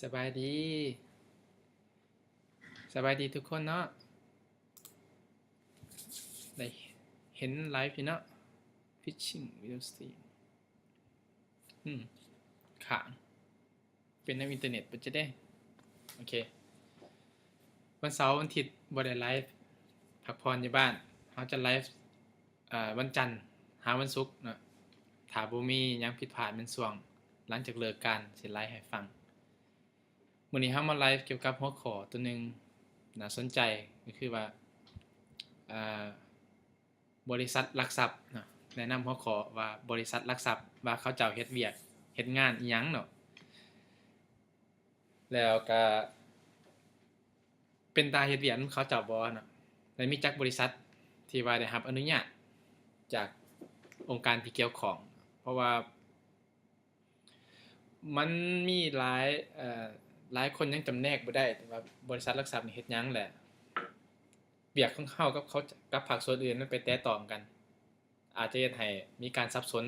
ສະບາຍດີ ສະບາຍດີທຸກຄົນເນາະ ໄດ້ເຫັນໄລຟ໌ຢູ່ເນາະ Fishing Video Stream ອືມ ຄ້າງ ເປັນນຳອິນເຕີເນັດບໍ່ຈັກເດ້. ໂອເຄ ວັນເສົາວັນທິດບໍ່ໄດ້ໄລຟ໌ ພັກຜ່ອນຢູ່ບ້ານ. ເຮົາຈະໄລຟ໌ ເອີ ວັນຈັນຫາວັນສຸກເນາະ ຖ້າບໍ່ມີຫຍັງຜິດພາດ ແມ່ນຊ່ວງຫຼັງຈາກເລີກການ ຊິໄລຟ໌ໃຫ້ຟັງ. ມື້ນີ້ເຮົາມາໄລຟ໌ກ່ຽວກັບຫົວຂໍ້ຕົວໜຶ່ງໜ້າສົນໃຈ ກໍຄືວ່າ ເອີ ບໍລິສັດຫຼັກຊັບເນາະ ແນະນຳຫົວຂໍ້ວ່າບໍລິສັດຫຼັກຊັບ ວ່າເຂົາເຈົ້າເຮັດວຽກເຮັດງານອີ່ຫຍັງເນາະ ແລ້ວກະເປັນຕາເຮັດວຽກນຳເຂົາເຈົ້າບໍ່ເນາະ ແລະ ມີຈັກບໍລິສັດທີ່ວ່າໄດ້ຮັບອະນຸຍາດຈາກອົງການທີ່ກ່ຽວຂ້ອງ ເພາະວ່າ ມັນມີຫຼາຍ ເອີ ຫຼາຍຄົນຍັງຈຳແນກບໍ່ໄດ້ວ່າບໍລິສັດຫຼັກຊັບນີ້ເຮັດຫຍັງ ແລະ ວຽກຂອງເຮົາກັບເຂົາ ກັບພາກສ່ວນອື່ນມັນໄປແຕະຕ້ອງກັນ ອາດຈະເຮັດໃຫ້ມີການສັບສົນ.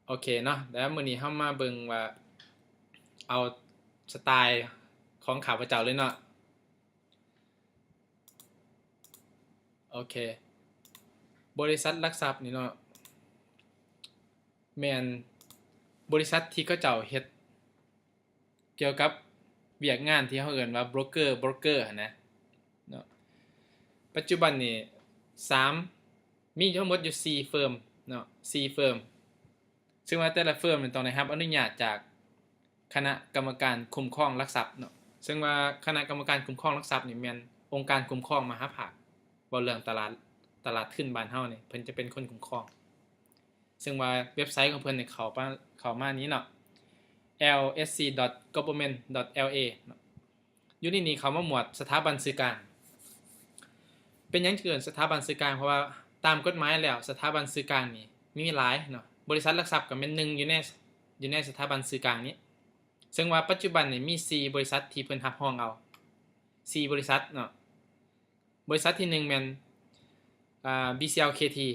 ໂອເຄເນາະ ແລ້ວມື້ນີ້ເຮົາມາເບິ່ງວ່າ ເອົາສະໄຕຂອງຂ້າພະເຈົ້າເລີຍເນາະ. ໂອເຄ ບໍລິສັດຫຼັກຊັບນີ້ເນາະ ແມ່ນບໍລິສັດທີ່ເຂົາເຈົ້າເຮັດກ່ຽວກັບວຽກງານທີ່ເຮົາເອີ້ນວ່າໂບຣກເກີ ໂບຣກເກີຫັ້ນນະເນາະ. ປັດຈຸບັນນີ້ ສາມ ມີທັງໝົດຢູ່ສີ່ເຟີມເນາະ ສີ່ເຟີມ ເຊິ່ງວ່າແຕ່ລະເຟີມນີ້ຕ້ອງໄດ້ຮັບອະນຸຍາດຈາກຄະນະກຳມະການຄຸ້ມຄອງຫຼັກຊັບເນາະ ເຊິ່ງວ່າຄະນະກຳມະການຄຸ້ມຄອງຫຼັກຊັບນີ້ແມ່ນອົງການຄຸ້ມຄອງມະຫາພາກ ເວົ້າເລື່ອງຕະຫຼາດ ຕະຫຼາດທຶນບ້ານເຮົານີ້ ເພິ່ນຈະເປັນຄົນຄຸ້ມຄອງ ເຊິ່ງວ່າເວັບໄຊຂອງເພິ່ນນີ້ເຂົ້າມາ ເຂົ້າມານີ້ເນາະ ແອລເອສຊີ ດອດ ກັອບເວີນເມັນ ດອດ ແອລເອ ເນາະ. ຢູ່ໃນນີ້ເຂົ້າມາໝວດສະຖາບັນສື່ກາງ. ເປັນຫຍັງຈຶ່ງເອີ້ນສະຖາບັນສື່ກາງ? ເພາະວ່າຕາມກົດໝາຍແລ້ວ ສະຖາບັນສື່ກາງນີ້ມີຫຼາຍເນາະ ບໍລິສັດຫຼັກຊັບກໍແມ່ນໜຶ່ງຢູ່ໃນ ຢູ່ໃນສະຖາບັນສື່ກາງນີ້ ເຊິ່ງວ່າປັດຈຸບັນນີ້ມີສີ່ບໍລິສັດທີ່ເພິ່ນຮັບຮອງເອົາ ສີ່ບໍລິສັດເນາະ. ບໍລິສັດທີໜຶ່ງແມ່ນ ອາ ບີຊີແອລ ເຄທີ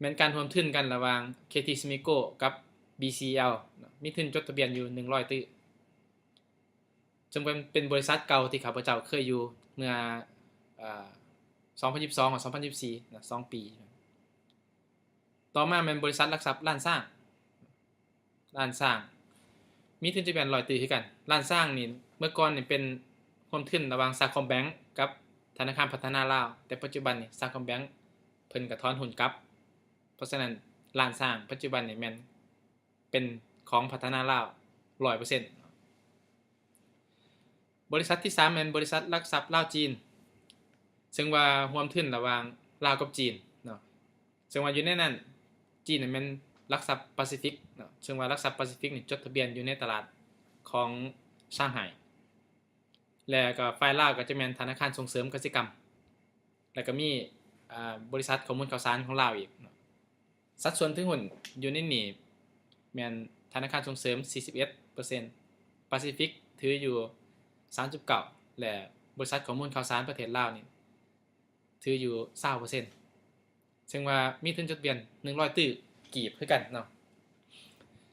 ແມ່ນການຮ່ວມທຶນກັນລະຫວ່າງ ເຄທີ Sumiko ກັບ ບີຊີແອລ ເນາະ ມີທຶນຈົດທະບຽນຢູ່ໜຶ່ງຮ້ອຍຕື້ ເຊິ່ງເປັນ ເປັນບໍລິສັດເກົ່າທີ່ຂ້າພະເຈົ້າເຄີຍຢູ່ເມື່ອ ເອີ ສອງພັນຊາວສອງ ສອງພັນຊາວສີ່ ນະ ສອງປີ. ຕໍ່ມາແມ່ນບໍລິສັດຫຼັກຊັບລ້ານຊ້າງ ລ້ານຊ້າງ ມີທຶນຈະແມ່ນຮ້ອຍຕື້ຄືກັນ. ລ້ານຊ້າງນີ້ ເມື່ອກ່ອນນີ້ເປັນຮ່ວມທຶນລະຫວ່າງ Sacombank ກັບທະນາຄານພັດທະນາລາວ ແຕ່ປັດຈຸບັນນີ້ Sacombank ເພິ່ນກໍຖອນຮຸ້ນກັບ. ເພາະສະນັ້ນ ລ້ານຊ້າງປັດຈຸບັນນີ້ແມ່ນ ເປັນຂອງພັດທະນາລາວຮ້ອຍເປີເຊັນ. ບໍລິສັດທີສາມແມ່ນບໍລິສັດຫຼັກຊັບລາວ-ຈີນ ເຊິ່ງວ່າຮ່ວມທຶນລະຫວ່າງລາວກັບຈີນເນາະ ເຊິ່ງວ່າຢູ່ໃນນັ້ນ ຈີນແມ່ນຫຼັກຊັບປາຊີຟິກເນາະ ເຊິ່ງວ່າຫຼັກຊັບປາຊີຟິກນີ້ຈົດທະບຽນຢູ່ໃນຕະຫຼາດຂອງຊາງໄຮ ແລະ ກໍຝ່າຍລາວກໍຈະແມ່ນທະນາຄານສົ່ງເສີມກະສິກຳ ແລ້ວກໍມີ ອາ ບໍລິສັດຂໍ້ມູນຂ່າວສານຂອງລາວອີກເນາະ. ສັດສ່ວນຖືຫຸ້ນຢູ່ໃນນີ້ແມ່ນທະນາຄານສົ່ງເສີມສີ່ສິບເອັດເປີເຊັນ, ປາຊີຟິກຖືຢູ່ສາມສິບເກົ້າ ແລະ ບໍລິສັດຂໍ້ມູນຂ່າວສານປະເທດລາວນີ້ຖືຢູ່ຊາວເປີເຊັນ ເຊິ່ງວ່າມີທຶນຈົດທະບຽນໜຶ່ງຮ້ອຍຕື້ກີບຄືກັນເນາະ.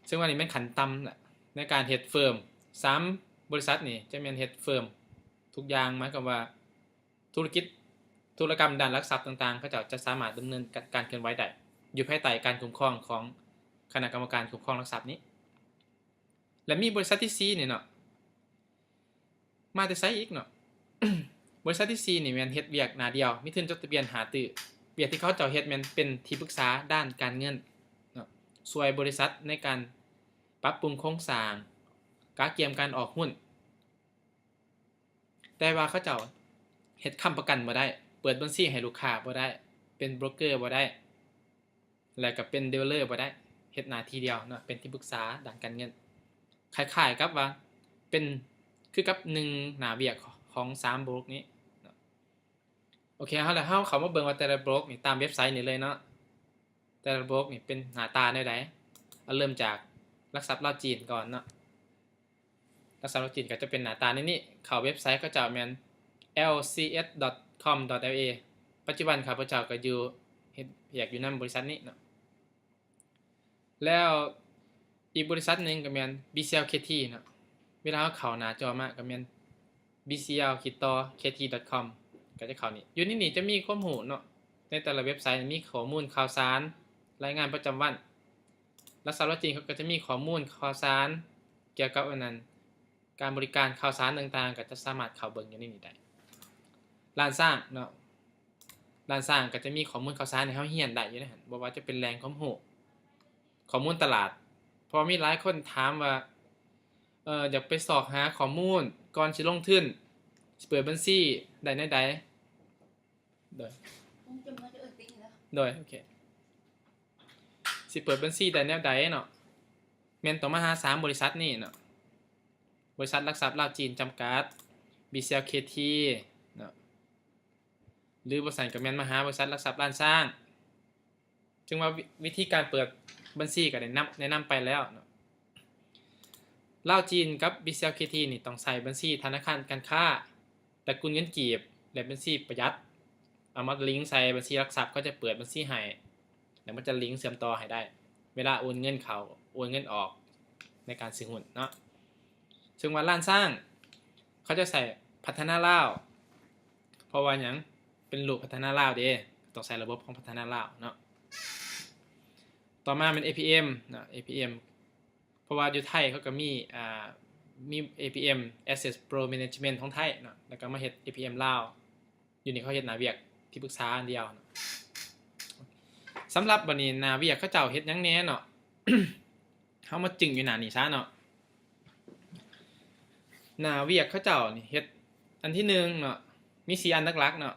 ເຊິ່ງວ່ານີ້ແມ່ນຂັ້ນຕ່ຳລະ ໃນການເຮັດເຟີມ ສາມບໍລິສັດນີ້ຈະແມ່ນເຮັດເຟີມທຸກຢ່າງ ໝາຍຄວາມວ່າ ທຸລະກິດທຸລະກຳດ້ານຫຼັກຊັບຕ່າງໆ ເຂົາເຈົ້າຈະສາມາດດຳເນີນການເຄື່ອນໄຫວໄດ້ ຢູ່ພາຍໃຕ້ການຄຸ້ມຄອງຂອງຄະນະກຳມະການຄຸ້ມຄອງຫຼັກຊັບນີ້. ແລະ ມີບໍລິສັດທີສີ່ນີ້ເນາະ ມາແຕ່ໃສອີກເນາະ? ບໍລິສັດທີສີ່ນີ້ແມ່ນເຮັດວຽກໜ້າດຽວ ມີທຶນຈົດທະບຽນຫ້າຕື້. ວຽກທີ່ເຂົາເຈົ້າເຮັດແມ່ນເປັນທີ່ປຶກສາດ້ານການເງິນເນາະ ຊ່ວຍບໍລິສັດໃນການປັບປຸງໂຄງສ້າງ, ກະກຽມການອອກຮຸ້ນ. ແຕ່ວ່າເຂົາເຈົ້າເຮັດຄ້ຳປະກັນບໍ່ໄດ້, ເປີດບັນຊີໃຫ້ລູກຄ້າບໍ່ໄດ້, ເປັນໂບຣກເກີບໍ່ໄດ້ ແລະ ກໍເປັນດີລເລີບໍ່ໄດ້, ເຮັດໜ້າທີ່ດຽວເນາະ ເປັນທີ່ປຶກສາດ້ານການເງິນ. ຄ້າຍໆກັບວ່າເປັນຄືກັບໜຶ່ງໜ້າວຽກຂອງສາມໂບຣກນີ້ເນາະ. ໂອເຄ ເຮົາ ແລ້ວເຮົາເຂົ້າມາເບິ່ງວ່າແຕ່ລະໂບຣກນີ້ ຕາມເວັບໄຊນີ້ເລີຍເນາະ, ແຕ່ລະໂບຣກນີ້ເປັນໜ້າຕາແນວໃດ? ເອົາເລີ່ມຈາກຫຼັກຊັບລາວຈີນກ່ອນເນາະ. ຫຼັກຊັບລາວຈີນກໍຈະເປັນໜ້າຕາແນວນີ້. ເຂົ້າເວັບໄຊເຂົາເຈົ້າແມ່ນ ແອລຊີເອັສ ດອດ ຄອມ ດອດ ແອລເອ. ປັດຈຸບັນຂ້າພະເຈົ້າກໍຢູ່ ເຮັດວຽກຢູ່ນຳບໍລິສັດນີ້ເນາະ. ແລ້ວ ອີກບໍລິສັດໜຶ່ງກໍແມ່ນ BCL KT ເນາະ. ເວລາເຮົາເຂົ້າໜ້າຈໍມາກໍແມ່ນ BCL ຂີດຕໍ່ KT.com ກໍຈະເຂົ້ານີ້. ຢູ່ໃນນີ້ຈະມີຄວາມຮູ້ເນາະ ໃນແຕ່ລະເວັບໄຊມີຂໍ້ມູນຂ່າວສານ, ລາຍງານປະຈຳວັນ. ຫຼັກຊັບລາວຈີນເຂົາກໍຈະມີຂໍ້ມູນຂ່າວສານກ່ຽວກັບອັນນັ້ນ ການບໍລິການ, ຂ່າວສານຕ່າງໆ ກໍຈະສາມາດເຂົ້າເບິ່ງຢູ່ໃນນີ້ໄດ້. ລ້ານຊ້າງເນາະ, ລ້ານຊ້າງກໍຈະມີຂໍ້ມູນຂ່າວສານໃຫ້ເຮົາຮຽນໄດ້ຢູ່ໃນຫັ້ນ, ບໍ່ວ່າຈະເປັນແຫຼ່ງຄວາມຮູ້, ຂໍ້ມູນຕະຫຼາດ. ເພາະວ່າມີຫຼາຍຄົນຖາມວ່າ ເອີ ຢາກໄປຊອກຫາຂໍ້ມູນກ່ອນຊິລົງທຶນ, ຊິເປີດບັນຊີໄດ້ແນວໃດ? ໂດຍ ໂດຍ ໂອເຄ ຊິເປີດບັນຊີໄດ້ແນວໃດເນາະ? ແມ່ນຕ້ອງມາຫາສາມບໍລິສັດນີ້ເນາະ, ບໍລິສັດຫຼັກຊັບລາວຈີນຈຳກັດ, BCL KT ເນາະ ຫຼືບໍ່ຊັ້ນກໍແມ່ນມາຫາບໍລິສັດຫຼັກຊັບລ້ານຊ້າງ. ເຊິ່ງວ່າວິ ວິທີການເປີດບັນຊີກໍໄດ້ນຳ ແນະນຳໄປແລ້ວເນາະ. ລາວຈີນກັບ BCL KT ນີ້ຕ້ອງໃຊ້ບັນຊີທະນາຄານການຄ້າ ຕະກຸນເງິນກີບ ແລະ ບັນຊີປະຢັດ ເອົາມາລິງໃສ່ບັນຊີຫຼັກຊັບ, ເຂົາຈະເປີດບັນຊີໃຫ້ ແລ້ວມັນຈະລິງເຊື່ອມຕໍ່ໃຫ້ໄດ້ ເວລາໂອນເງິນເຂົ້າ ໂອນເງິນອອກ ໃນການຊື້ຫຸ້ນເນາະ. ເຊິ່ງວ່າລ້ານຊ້າງ ເຂົາຈະໃຊ້ພັດທະນາລາວ. ເພາະວ່າຫຍັງ? ເປັນລູກພັດທະນາລາວເດ້, ຕ້ອງໃຊ້ລະບົບຂອງພັດທະນາລາວເນາະ. ຕໍ່ມາແມ່ນ APM ເນາະ, APM ເພາະວ່າຢູ່ໄທເຂົາກໍມີ ອ່າ ມີ APM Asset Pro Management ຂອງໄທເນາະ, ແລ້ວກໍມາເຮັດ APM ລາວ. ຢູ່ນີ້ເຂົາເຮັດໜ້າວຽກທີ່ປຶກສາອັນດຽວ. ສຳລັບບັດນີ້ໜ້າວຽກເຂົາເຈົ້າເຮັດຫຍັງແດ່ເນາະ? ເຮົາມາຈຶ້ງຢູ່ໜ້ານີ້ຊະເນາະ. ໜ້າວຽກເຂົາເຈົ້ານີ້ເຮັດ ອັນທີໜຶ່ງເນາະ, ມີສີ່ອັນຫຼັກໆເນາະ,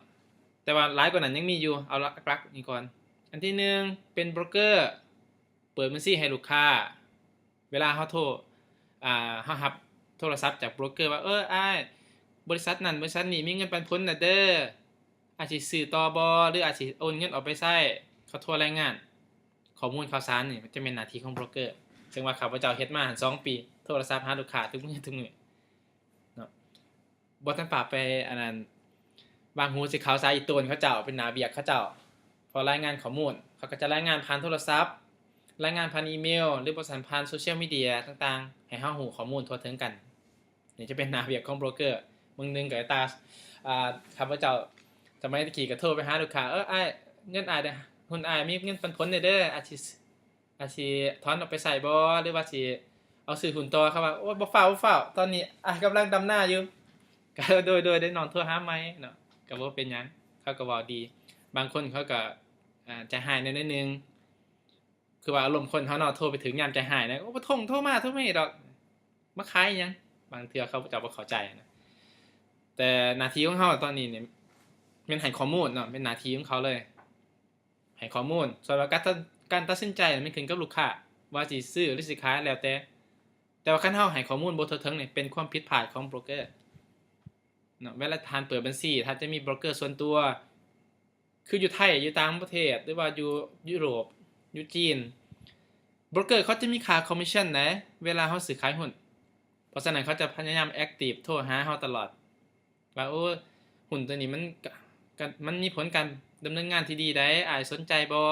ແຕ່ວ່າຫຼາຍກວ່ານັ້ນຍັງມີຢູ່, ເອົາຫຼັກໆນີ້ກ່ອນ. ອັນທີໜຶ່ງເປັນໂບຣກເກີ ເປີດບັນຊີໃຫ້ລູກຄ້າ. ເວລາເຮົາໂທ ອ່າ ເຮົາຮັບໂທລະສັບຈາກໂບຣກເກີວ່າ ເອີ ອ້າຍ ບໍລິສັດນັ້ນບໍລິສັດນີ້ມີເງິນປັນຜົນນະເດີ, ອາດຊິຊື້ຕໍ່ບໍ່ ຫຼືອາດຊິໂອນເງິນອອກໄປໃຊ້, ເຂົາໂທລາຍງານ. ຂໍ້ມູນຂ່າວສານນີ້ຈະແມ່ນໜ້າທີ່ຂອງໂບຣກເກີ, ເຊິ່ງວ່າຂ້າພະເຈົ້າເຮັດມາຫັ້ນສອງປີ, ໂທລະສັບຫາລູກຄ້າທຸກມື້ທຸກມື້ເນາະ. ບໍ່ທັນປາກໄປອັນນັ້ນ ຫວ່າງຫູຊິເຂົ້າສາຍອີໂຕນເຂົາເຈົ້າ, ເປັນໜ້າວຽກເຂົາເຈົ້າ. ເພາະລາຍງານຂໍ້ມູນ ເຂົາກໍຈະລາຍງານຜ່ານໂທລະສັບ, ລາຍງານຜ່ານອີເມວ ຫຼືບໍ່ຊັ້ນຜ່ານໂຊຊຽວມີເດຍຕ່າງໆ ໃຫ້ເຮົາຮູ້ຂໍ້ມູນທົ່ວເຖິງກັນ. ນີ້ຈະເປັນໜ້າວຽກຂອງໂບຣກເກີ. ມື້ໜຶ່ງກໍຕາ ອ່າ ຂ້າພະເຈົ້າສະໄໝແຕ່ກີ້ກໍໂທໄປຫາລູກຄ້າ, ເອີ ອ້າຍ ເງິນອ້າຍເດີ ຫຸ້ນອ້າຍມີເງິນປັນຜົນແດ່ເດີ, ອາດຊິ ອາດຊິຖອນອອກໄປໃຊ້ບໍ່ ຫຼືວ່າຊິເອົາຊື້ຫຸ້ນຕໍ່? ເຂົາວ່າ ໂອ້ຍ ບໍ່ຟ້າວ ບໍ່ຟ້າວ, ຕອນນີ້ອ້າຍກຳລັງດຳນາຢູ່. ກໍ ໂດຍ ໂດຍ ເດີ ນ້ອງໂທຫາໃໝ່ເນາະ, ກໍບໍ່ເປັນຫຍັງ, ເຂົາກໍເວົ້າດີ. ບາງຄົນເຂົາກໍ ອ່າ ໃຈຮ້າຍແດ່ໜ້ອຍໜຶ່ງ, ຄືວ່າອາລົມຄົນເຮົາເນາະ, ໂທໄປເຖິງຍາມໃຈຮ້າຍນະ, ໂອ້ ບໍ່ຕ້ອງໂທມາ ໂທມາດອກ, ມາຂາຍຫຍັງ? ບາງເທື່ອເຂົາເຈົ້າບໍ່ເຂົ້າໃຈນະ. ແຕ່ໜ້າທີ່ຂອງເຮົາຕອນນີ້ນີ້ ແມ່ນໃຫ້ຂໍ້ມູນເນາະ, ເປັນໜ້າທີ່ຂອງເຂົາເລີຍ. ໃຫ້ຂໍ້ມູນ. ສ່ວນວ່າການຕັດ ການຕັດສິນໃຈແມ່ນຂຶ້ນກັບລູກຄ້າ ວ່າຊິຊື້ ຫຼື ຊິຂາຍ ແລ້ວແຕ່. ແຕ່ວ່າຄັນເຮົາໃຫ້ຂໍ້ມູນບໍ່ທົ່ວເຖິງນີ້ ເປັນຄວາມຜິດພາດຂອງໂບຣກເກີເນາະ. ເວລາທ່ານເປີດບັນຊີ ທ່ານຈະມີໂບຣກເກີສ່ວນຕົວ, ຄືຢູ່ໄທ ຢູ່ຕ່າງປະເທດ ຫຼືວ່າຢູ່ຢູໂຣບ ຢູ່ຈີນ, ໂບຣກເກີເຂົາຈະມີຄ່າຄອມມິດຊັນໃດ ເວລາເຮົາຊື້ຂາຍຫຸ້ນ. ເພາະສະນັ້ນ ເຂົາຈະພະຍາຍາມແອັກຕີບ ໂທຫາເຮົາຕະຫຼອດ. ວ່າ ໂອ້ ຫຸ້ນຕົວນີ້ມັນກະ ກະ ມັນມີຜົນການດຳເນີນງານທີ່ດີໃດ໋, ອ້າຍສົນໃຈບໍ່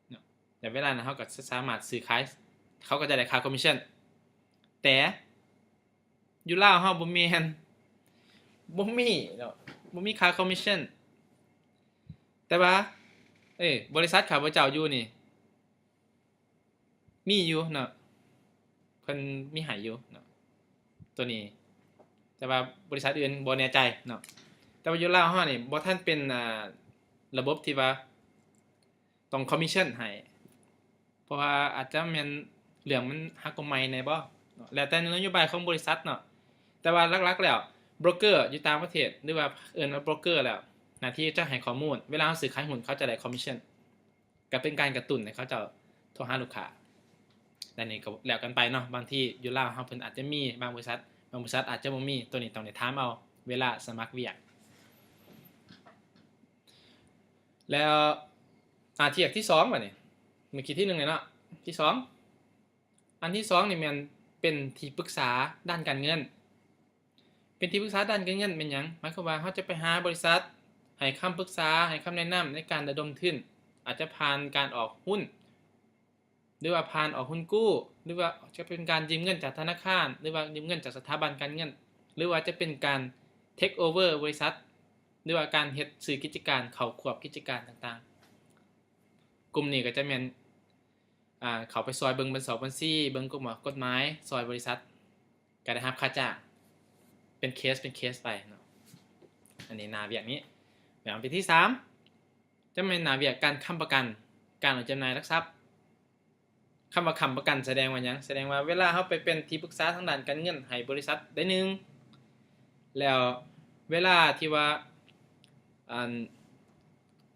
ເນາະ? ແຕ່ເວລານັ້ນເຮົາກໍສາມາດຊື້ຂາຍ, ເຂົາກໍຈະໄດ້ຄ່າຄອມມິດຊັນ. ແຕ່ຢູ່ລາວເຮົາບໍ່ແມ່ນ, ບໍ່ມີເນາະ, ບໍ່ມີຄ່າຄອມມິດຊັນ. ແຕ່ວ່າ ເອີ ບໍລິສັດຂ້າພະເຈົ້າຢູ່ນີ້ ມີຢູ່ເນາະ, ເພິ່ນມີໃຫ້ຢູ່ເນາະ ຕົວນີ້, ແຕ່ວ່າບໍລິສັດອື່ນບໍ່ແນ່ໃຈເນາະ. ແຕ່ວ່າຢູ່ລາວເຮົານີ້ບໍ່ທັນເປັນ ອ່າ ລະບົບທີ່ວ່າຕ້ອງຄອມມິດຊັນໃຫ້, ເພາະວ່າອາດຈະແມ່ນເລື່ອງມັນຫາກົດໝາຍແດ່ບໍເນາະ, ແລ້ວແຕ່ນະໂຍບາຍຂອງບໍລິສັດເນາະ. ແຕ່ວ່າຫຼັກໆແລ້ວ ໂບຣກເກີຢູ່ຕ່າງປະເທດ ຫຼືວ່າເອີ້ນວ່າໂບຣກເກີແລ້ວ ໜ້າທີ່ຈະໃຫ້ຂໍ້ມູນ, ເວລາເຮົາຊື້ຂາຍຫຸ້ນ ເຂົາຈະໄດ້ຄອມມິດຊັນ. ກໍເປັນການກະຕຸ້ນໃຫ້ເຂົາເຈົ້າໂທຫາລູກຄ້າ. ແລະ ນີ້ກໍແລ້ວກັນໄປເນາະ, ບາງທີຢູ່ລາວເຮົາເພິ່ນອາດຈະມີບາງບໍລິສັດ, ບາງບໍລິສັດອາດຈະບໍ່ມີ. ຕົວນີ້ຕ້ອງໄດ້ຖາມເອົາເວລາສະໝັກວຽກ. ແລ້ວ ອາ ທຽກທີສອງບາດນີ້, ເມື່ອກີ້ທີໜຶ່ງແລ້ວເນາະ, ທີສອງ ອັນທີສອງນີ້ແມ່ນເປັນທີ່ປຶກສາດ້ານການເງິນ. ເປັນທີ່ປຶກສາດ້ານການເງິນແມ່ນຫຍັງ? ໝາຍຄວາມວ່າເຮົາຈະໄປຫາບໍລິສັດ ໃຫ້ຄຳປຶກສາ, ໃຫ້ຄຳແນະນຳໃນການລະດົມທຶນ, ອາດຈະຜ່ານການອອກຫຸ້ນ, ຫຼືວ່າຜ່ານອອກຮຸ້ນກູ້ ຫຼືວ່າຈະເປັນການຢືມເງິນຈາກທະນາຄານ ຫຼືວ່າຢືມເງິນຈາກສະຖາບັນການເງິນ ຫຼືວ່າຈະເປັນການ take over ບໍລິສັດ ຫຼືວ່າການເຮັດຊື້ກິດຈະການ ເຂົ້າຄວບກິດຈະການຕ່າງໆ. ກຸ່ມນີ້ກໍຈະແມ່ນ ອ່າ ເຂົ້າໄປຊ່ອຍເບິ່ງບັນຊອກບັນຊີ ເບິ່ງກົດໝາຍ ກົດໝາຍ ຊ່ອຍບໍລິສັດ ກໍໄດ້ຮັບຄ່າຈ້າງ ເປັນເຄສ ເປັນເຄສໄປເນາະ. ອັນນີ້ໜ້າວຽກນີ້. ແລ້ວອັນທີສາມ ຈະແມ່ນໜ້າວຽກການຄ້ຳປະກັນ ການອອກຈຳໜ່າຍຫຼັກຊັບ. ຄຳວ່າຄ້ຳປະກັນສະແດງວ່າຫຍັງ? ສະແດງວ່າເວລາເຮົາໄປເປັນທີ່ປຶກສາທາງດ້ານການເງິນໃຫ້ບໍລິສັດໃດໜຶ່ງ ແລ້ວເວລາທີ່ວ່າ ອັນ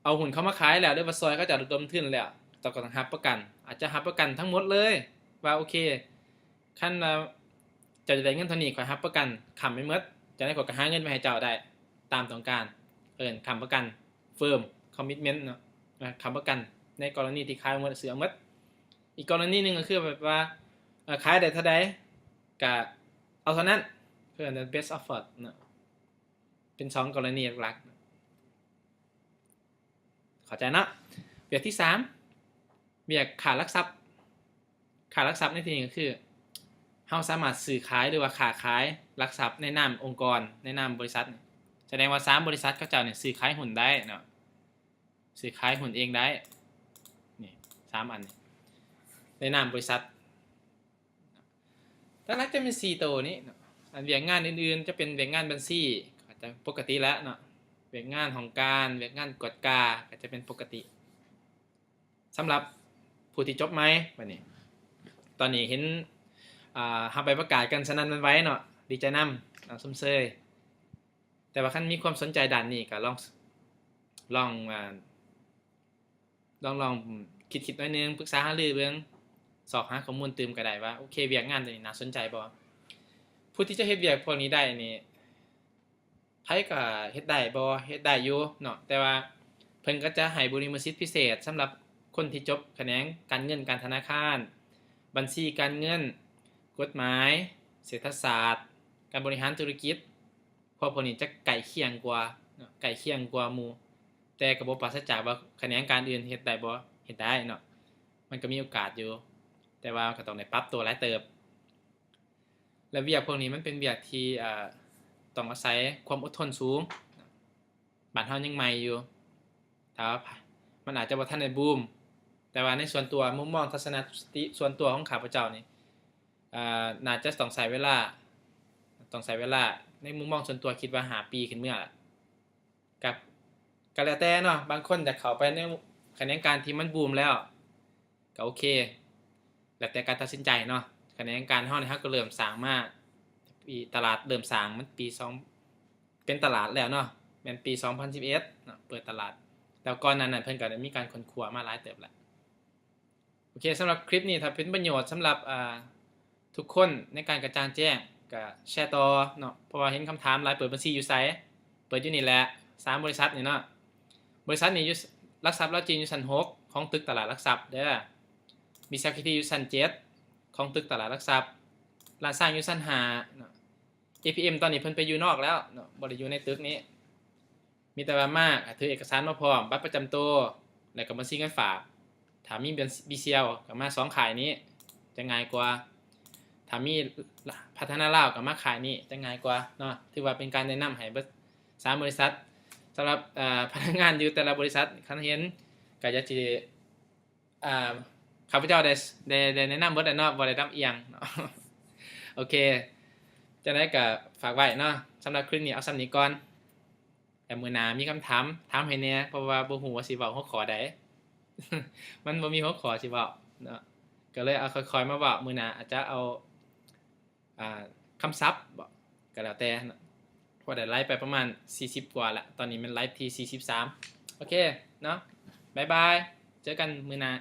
ເອົາຫຸ້ນເຂົາມາຂາຍແລ້ວ ຫຼືວ່າຊ່ອຍເຂົາເຈົ້າລະດົມທຶນແລ້ວ ເຈົ້າກໍຕ້ອງຮັບປະກັນ ອາດຈະຮັບປະກັນທັງໝົດເລີຍ ວ່າໂອເຄ ຄັນວ່າເຈົ້າຈະໄດ້ເງິນເທົ່ານີ້ ຂ້ອຍຮັບປະກັນຄ້ຳໄປໝົດ ຈັ່ງໃດຂ້ອຍກໍຫາເງິນມາໃຫ້ເຈົ້າໄດ້ຕາມຕ້ອງການ ເອີ້ນຄ້ຳປະກັນ firm commitment ເນາະ ຄ້ຳປະກັນໃນກໍລະນີທີ່ຂາຍໝົດ ຊື້ເອົາໝົດ. ອີກກໍລະນີໜຶ່ງກໍຄືແບບວ່າ ເອີ ຂາຍໄດ້ເທົ່າໃດກໍເອົາເທົ່ານັ້ນ ເອີ້ນ best offer ເນາະ. ເປັນສອງກໍລະນີຫຼັກໆ ເຂົ້າໃຈເນາະ. ວຽກທີສາມ ວຽກຄ້າຫຼັກຊັບ. ຄ້າຫຼັກຊັບໃນທີ່ນີ້ກໍຄື ເຮົາສາມາດຊື້ຂາຍ ຫຼືວ່າຄ້າຂາຍຫຼັກຊັບໃນນາມອົງກອນ ໃນນາມບໍລິສັດ. ສະແດງວ່າສາມບໍລິສັດເຂົາເຈົ້ານີ້ຊື້ຂາຍຫຸ້ນໄດ້ເນາະ ຊື້ຂາຍຫຸ້ນເອງໄດ້ ນີ້ ສາມອັນນີ້ ໃນນາມບໍລິສັດ. ຫຼັກໆຈະມີສີ່ໂຕນີ້ເນາະ. ອັນວຽກງານອື່ນໆຈະເປັນວຽກງານບັນຊີ ກໍຈະປົກກະຕິແລ້ວເນາະ ວຽກງານຫ້ອງການ ວຽກງານກວດກາ ກໍຈະເປັນປົກກະຕິ. ສຳລັບຜູ້ທີ່ຈົບໃໝ່ ບັດນີ້ ຕອນນີ້ເຫັນ ອ່າ ຮັບໃບປະກາດກັນສະນັ້ນຫວັ່ນໄຫວເນາະ ດີໃຈນຳ ເນາະ ຊົມເຊີຍ. ແຕ່ວ່າຄັນມີຄວາມສົນໃຈດ້ານນີ້ກໍລອງ ລອງ ອ່າ ລອງ ລອງຄິດໆໜ້ອຍໜຶ່ງ ປຶກສາຫາລືເບິ່ງ ຊອກຫາຂໍ້ມູນຕື່ມກໍໄດ້ວ່າ ໂອເຄ ວຽກງານຕົວນີ້ໜ້າສົນໃຈບໍ່? ຜູ້ທີ່ຈະເຮັດວຽກພວກນີ້ໄດ້ນີ້ ໃຜກໍເຮັດໄດ້ບໍ່? ເຮັດໄດ້ຢູ່ເນາະ ແຕ່ວ່າເພິ່ນກໍຈະໃຫ້ບຸລິມະສິດພິເສດສຳລັບຄົນທີ່ຈົບຂະແໜງການເງິນການທະນາຄານ, ບັນຊີການເງິນ, ກົດໝາຍ, ເສດຖະສາດ, ການບໍລິຫານທຸລະກິດ. ພວກ ພວກນີ້ຈະໃກ້ຄຽງກວ່າເນາະ ໃກ້ຄຽງກວ່າໝູ່ ແຕ່ກໍບໍ່ປາສະຈາກວ່າຂະແໜງການອື່ນເຮັດໄດ້ບໍ່? ເຮັດໄດ້ເນາະ ມັນກໍມີໂອກາດຢູ່ ແຕ່ວ່າກໍຕ້ອງໄດ້ປັບຕົວຫຼາຍເຕີບ. ແລະ ວຽກພວກນີ້ມັນເປັນວຽກທີ່ ເອີ ຕ້ອງອາໄສຄວາມອົດທົນສູງ. ບ້ານເຮົາຍັງໃໝ່ຢູ່ ຖ້າວ່າ ມັນອາດຈະບໍ່ທັນໄດ້ບູມ ແຕ່ວ່າໃນສ່ວນຕົວ ມຸມມອງທັດສະນະຄະຕິສ່ວນຕົວຂອງຂ້າພະເຈົ້ານີ້ ເອີ ໜ້າຈະຕ້ອງໃຊ້ເວລາ ຕ້ອງໃຊ້ເວລາ ໃນມຸມມອງສ່ວນຕົວຄິດວ່າຫ້າປີຂຶ້ນເມືອລະ ກໍ ກໍແລ້ວແຕ່ເນາະ ບາງຄົນຢາກເຂົ້າໄປໃນຂະແໜງການທີ່ມັນບູມແລ້ວ ກໍໂອເຄ ແລ້ວແຕ່ການຕັດສິນໃຈເນາະ. ຂະແໜງການເຮົານີ້ ເຮົາກໍເລີ່ມສ້າງມາ ປີ ຕະຫຼາດເລີ່ມສ້າງມັນປີສອງ ເປັນຕະຫຼາດແລ້ວເນາະ ແມ່ນປີສອງພັນສິບເອັດເນາະ ເປີດຕະຫຼາດ ແລ້ວກ່ອນໜ້ານັ້ນເພິ່ນກໍໄດ້ມີການຄົ້ນຄວ້າມາຫຼາຍເຕີບແລ້ວ. ໂອເຄ ສຳລັບຄລິບນີ້ ຖ້າເປັນປະໂຫຍດສຳລັບ ອ່າ ທຸກຄົນໃນການກະຈ່າງແຈ້ງ ກໍແຊຕໍ່ເນາະ ເພາະວ່າເຫັນຄຳຖາມຫຼາຍ ເປີດບັນຊີຢູ່ໃສ? ເປີດຢູ່ນີ້ແຫຼະ ສາມບໍລິສັດນີ້ເນາະ. ບໍລິສັດນີ້ຢູ່ ຫຼັກຊັບລາວຈີນຢູ່ຊັ້ນຫົກຂອງຕຶກຕະຫຼາດຫຼັກຊັບເດີ ບີຊີແອລ ຄິວທີ ຢູ່ຊັ້ນເຈັດຂອງຕຶກຕະຫຼາດຫຼັກຊັບ ລ້ານຊ້າງຢູ່ຊັ້ນຫ້າເນາະ. ເອ ພີ ເອັມ ຕອນນີ້ເພິ່ນໄປຢູ່ນອກແລ້ວເນາະ ບໍ່ໄດ້ຢູ່ໃນຕຶກນີ້. ມີແຕ່ວ່າມາກໍຖືເອກະສານມາພ້ອມ ບັດປະຈຳໂຕ ແລ້ວກໍບັນຊີເງິນຝາກ. ຖ້າມີ ບີ ບີ ຊີ ແອລ ກໍມາສອງຄ້າຍນີ້ ຈະງ່າຍກວ່າ. ຖ້າມີພັດທະນາລາວ ກໍມາຄ້າຍນີ້ ຈະງ່າຍກວ່າເນາະ. ຖືວ່າເປັນການແນະນຳໃຫ້ເບິດສາມບໍລິສັດ. ສຳລັບ ເອີ ພະນັກງານຢູ່ແຕ່ລະບໍລິສັດ ຄັນເຫັນກໍຢາກຊິ ອ່າ ຂ້າພະເຈົ້າໄດ້ ໄດ້ ໄດ້ແນະນຳເບິດແລ້ວເນາະ ບໍ່ໄດ້ລຳອຽງເນາະ. ໂອເຄ ຈັ່ງໃດກໍຝາກໄວ້ເນາະ ສຳລັບຄລິບນີ້ເອົາສ່ຳນີ້ກ່ອນ ແຕ່ມື້ໜ້າມີຄຳຖາມ ຖາມໃຫ້ແດ່ ເພາະວ່າບໍ່ຮູ້ວ່າຊິເວົ້າຫົວຂໍ້ໃດ ມັນບໍ່ມີຫົວຂໍ້ຊິເວົ້າເນາະ ກໍເລີຍເອົາຄ່ອຍໆມາເວົ້າ. ມື້ໜ້າອາດຈະເອົາ ອ່າ ຄຳສັບເບາະ ກໍແລ້ວແຕ່ເນາະ ເພາະໄດ້ໄລຟ໌ໄປປະມານສີ່ສິບກວ່າລະ ຕອນນີ້ແມ່ນໄລຟ໌ທີສີ່ສິບສາມ. ໂອເຄເນາະ ບາຍບາຍ ເຈີກັນມື້ໜ້າ.